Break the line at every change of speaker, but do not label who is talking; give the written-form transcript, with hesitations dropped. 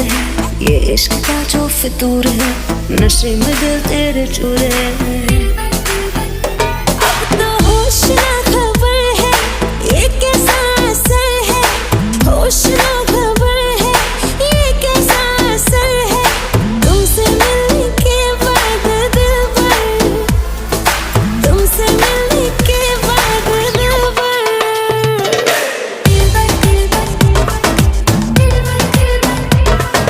है, ये इश्क का जो फितूर है, नशे में दिल तेरे चूर है। अब तो होश